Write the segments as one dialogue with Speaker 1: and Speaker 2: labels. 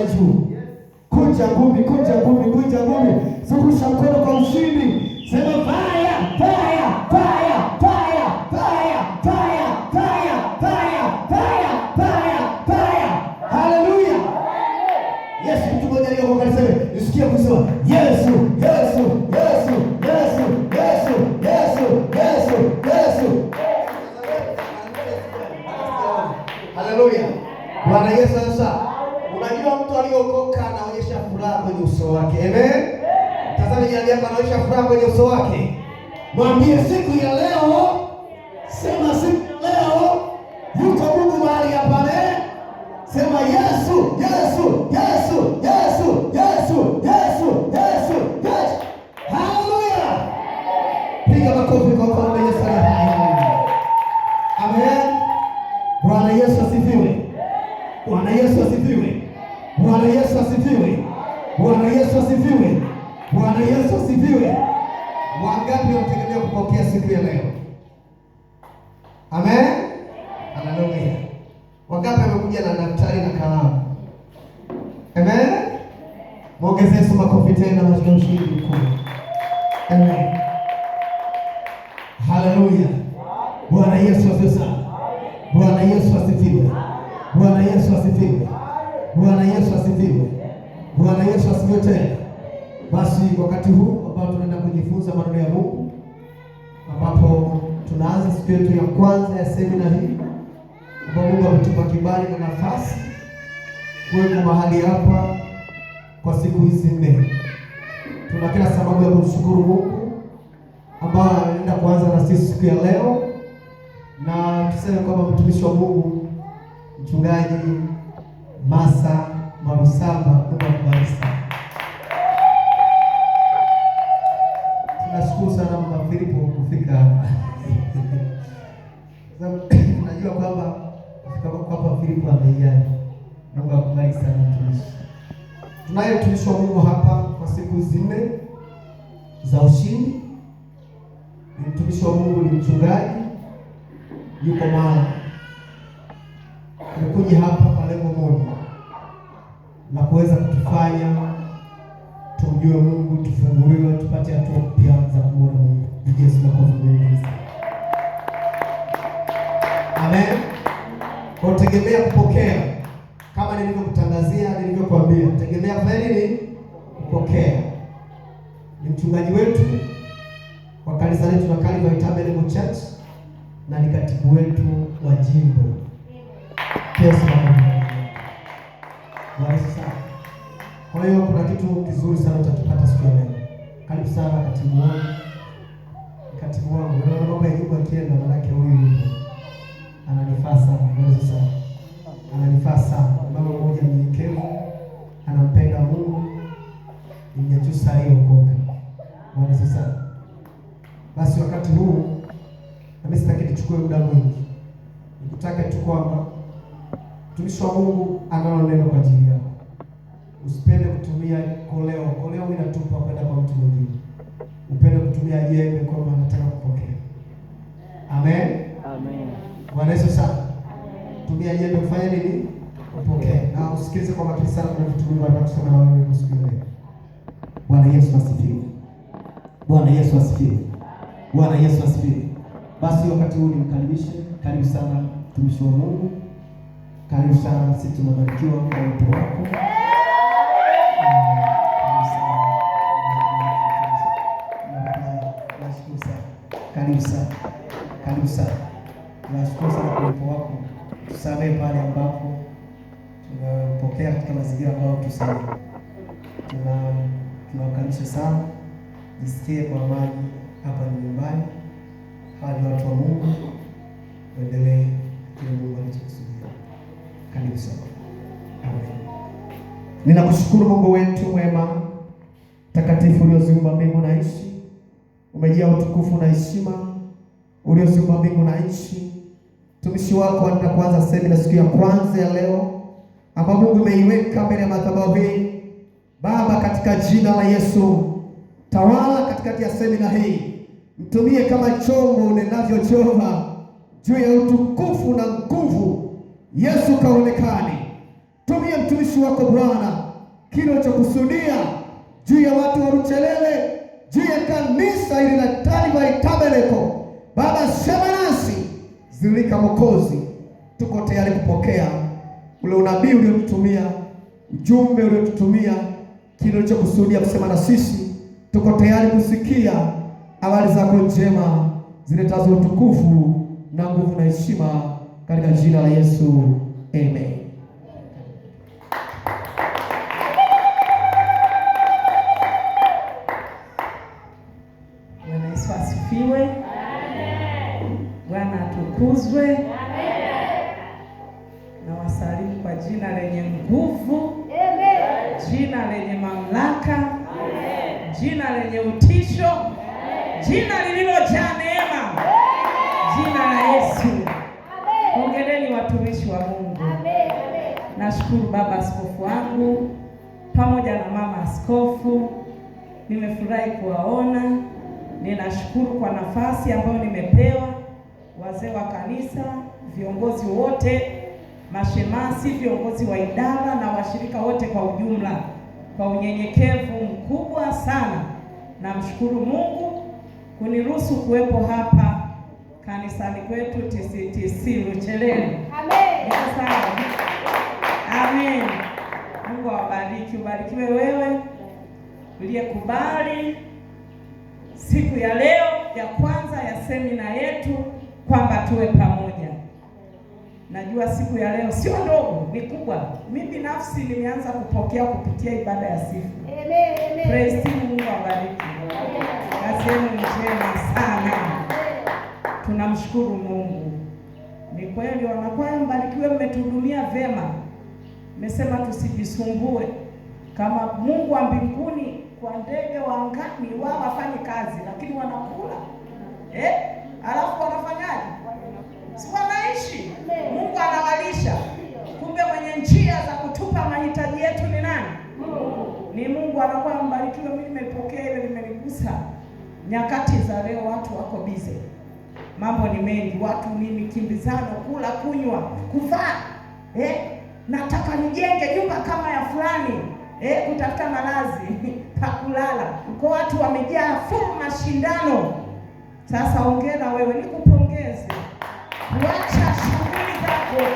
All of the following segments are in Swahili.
Speaker 1: juu. Kunja ngumi, kunja ngumi, kunja ngumi, zungusha mkono kwa ushindi, sema fire, fire, fire, fire, fire, fire, fire, fire, fire, fire, fire. Haleluya! Yesu, mtu mmoja aliyokoka alisema, nisikie kusema Yesu, Yesu, Yesu, Yesu, Yesu, Yesu, Yesu, Yesu. Haleluya! Bwana Yesu sasa. Unajua mtu aliyokoka anaonyesha furaha kwenye uso wake. Amen. Tazama jirani yako anaonyesha furaha kwenye uso wake. Mwambie siku ya leo, sema siku ya leo yuko Mungu mahali hapa. Amen. Sema Yesu, Yesu, Yesu, Yesu, Yesu, Yesu, Yesu, Yesu. Haleluya. Piga makofi kwa mfalme Yesu aliye hai. Amen. Bwana Yesu asifiwe. Bwana Yesu asifiwe. Bwana Yesu asifiwe. Bwana Yesu asifiwe. Bwana Yesu asifiwe. Wangapi wanategemea kupokea siku ya leo? Amen. Haleluya. Wangapi wamekuja na daftari na kalamu? Amen. Mwongezee Yesu makofi tena katika ushindi mkuu. Amen. Haleluya. Bwana Yesu asifiwe sana. Bwana Yesu asifiwe. Bwana Yesu asifiwe. Bwana Yesu asifiwe. Bwana Yesu asifiwe tena. Basi wakati huu ambao tunaenda kujifunza maneno ya Mungu, ambapo tunaanza siku yetu ya kwanza ya semina hii, ambapo Mungu ametupa kibali na nafasi kuwepo mahali hapa kwa siku hizi 4. Tuna kila sababu ya kumshukuru Mungu ambaye anaenda kuanza na sisi siku ya leo, na tuseme kwamba mtumishi wa Mungu Mchungaji Masa Mwarusamba, Mungu akubariki sana. Tunashukuru sana Mama Filipo kufika hapa. Tunajua kwamba kufika kwako hapa Filipo amejali. Mungu akubariki sana mtumishi. Tunaye mtumishi wa Mungu hapa kwa siku hizi 4 za ushindi. Ni mtumishi wa Mungu, ni mchungaji, yuko Mara. Amekuja hapa kwa lengo moja la kuweza kutufanya tumjue Mungu, tufunguliwe, tupate hatua mpya za kumuona Mungu. Pigie Yesu makofi mengi sana. Amen. Kwa tegemea kupokea kama nilivyokutangazia, nilivyokuambia, tegemea kufanya nini? Kupokea. Ni mchungaji wetu wa kanisa letu la Calvary Tabernacle Church na ni katibu wetu wa jimbo. Yesu makofi. Bwana Yesu sana. Kwa hiyo kuna kitu kizuri sana utakipata siku ya leo. Karibu sana katibu wangu. Katibu wangu, unaona mambo ya nyumba akienda, manake huyu yupo. Ananifaa sana, Bwana Yesu sana. Ananifaa sana. Mama mmoja mnyenyekevu, anampenda Mungu, ni Mnyakyusa aliyeokoka. Bwana Yesu sana. Basi wakati huu na mimi sitaki nichukue muda mwingi. Nikutake tu kwamba mtumishi wa Mungu analo neno kwa ajili yako. Usipende kutumia koleo. Koleo inatupa kwenda kwa mtu mwingine. Upende kutumia jembe kwamba anataka kupokea. Amen.
Speaker 2: Amen.
Speaker 1: Bwana Yesu sana. Tumia jembe kufanya nini? Kupokea. Na usikilize kwa makini sana, kuna vitu Mungu anataka kusema na wewe siku ya leo. Bwana Yesu asifiwe. Bwana Yesu asifiwe. Bwana Yesu asifiwe. Basi wakati huu nimkaribishe. Karibu sana mtumishi wa Mungu. Karibu sana, sisi tunabarikiwa kwa uwepo wako. Nashukuru sana. Karibu sana. Karibu sana. Nashukuru sana kwa uwepo wako. Tusamehe pale ambapo tumepokea katika mazingira ambayo tusamehe. Tunawakaribisha sana. Jisikie kwa amani, hapa ni nyumbani. Hawa ni watu wa Mungu. Waendelee kile Mungu alichokusudia. Karibu sana. Amen. Ninakushukuru Mungu wetu mwema, takatifu, ulioziumba mbingu na nchi. Umejaa utukufu na heshima, ulioziumba mbingu na nchi. Mtumishi wako anaenda kuanza semina siku ya kwanza ya leo, ambapo Mungu umeiweka mbele ya madhabahu hii. Baba, katika jina la Yesu, tawala katikati ya semina hii. Mtumie kama chombo unenavyo Jehova, juu ya utukufu na nguvu. Yesu kaonekane. Tumia mtumishi wako Bwana, kile ulichokusudia juu ya watu wa Luchelele, juu ya kanisa hili la Calvary Tabernacle. Baba, sema nasi, zilika Mwokozi, tuko tayari kupokea ule unabii uliotutumia, ujumbe uliotutumia, kile ulichokusudia kusema na sisi. Tuko tayari kusikia habari zako njema ziletazo utukufu na nguvu na heshima, katika jina la Yesu, amen.
Speaker 2: Bwana Yesu asifiwe. Bwana atukuzwe. Na wasalimu kwa jina lenye nguvu, jina lenye mamlaka, jina lenye utisho, jina lililojaa neema, jina la Yesu. Hongereni watumishi wa Mungu. Nashukuru baba askofu wangu pamoja na mama askofu, nimefurahi kuwaona. Ninashukuru kwa nafasi ambayo nimepewa, wazee wa kanisa, viongozi wote, mashemasi, viongozi wa idara na washirika wote kwa ujumla, kwa unyenyekevu mkubwa sana namshukuru Mungu kuniruhusu kuwepo hapa kanisani kwetu TCTC Luchelele. Niko sawa? Amen. Mungu awabariki. Ubarikiwe wewe uliyekubali siku ya leo ya kwanza ya semina yetu kwamba tuwe pamoja. Najua siku ya leo sio ndogo, ni kubwa. Mimi binafsi nimeanza kupokea kupitia ibada ya sifa. Praise team, Mungu awabariki. Kazi yenu ni njema sana. Tunamshukuru Mungu. Ni kweli wanakwaya, mbarikiwe, mmetuhudumia vema. Mmesema tusijisumbue. Kama Mungu wa mbinguni kwa ndege wa angani wao wafanye kazi, lakini wanakula. Alafu wanafanyaje? Si wanaishi. Mungu anawalisha. Kumbe mwenye njia za kutupa mahitaji yetu ni nani? Ni Mungu. Anakuwa mbarikiwe. Mimi nimepokea ile, limenigusa. Nyakati za leo watu wako bize, mambo ni mengi, watu ni mikimbizano, kula, kunywa, kuvaa. Nataka nijenge nyumba kama ya fulani, kutafuta malazi pa kulala. Kwa watu wamejaa full mashindano. Sasa hongera wewe, nikupongeze kuacha shughuli zako,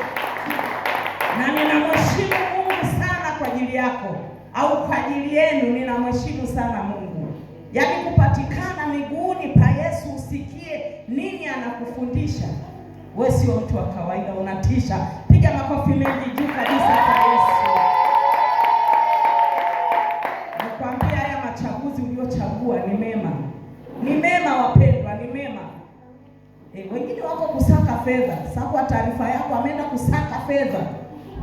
Speaker 2: na ninamheshimu Mungu sana kwa ajili yako au kwa ajili yenu. Ninamheshimu sana Mungu, yaani kupatikana miguuni pa Yesu usikie nini anakufundisha. Wewe sio mtu wa kawaida, unatisha. Piga makofi mengi juu kabisa kwa Yesu. Nikwambia haya machaguzi uliochagua ni mema, ni mema wapendwa, ni mema. Wengine wako kusaka fedha. Sasa kwa taarifa yako ameenda kusaka fedha,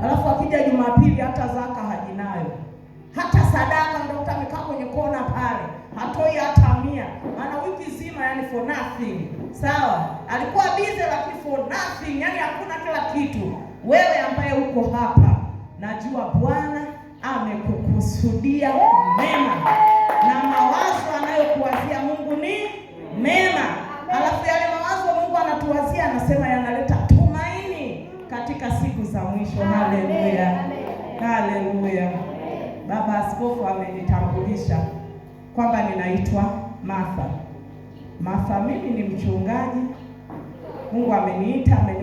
Speaker 2: alafu akija Jumapili hata zaka hajinayo, hata sadaka ndio amekaa kwenye kona pale, hatoi hata 100, maana wiki zima yani for nothing. Sawa, alikuwa busy lakini for nothing, yani hakuna kila kitu. Wewe ambaye uko hapa, najua Bwana amekukusudia mema, na mawazo anayokuwazia Mungu ni mema. Alafu yale mawazo Mungu anatuwazia, anasema yanaleta tumaini katika siku za mwisho. Haleluya, haleluya. Baba Askofu amenitambulisha kwamba ninaitwa Martha. Martha, mimi ni mchungaji. Mungu ameniita, ameniita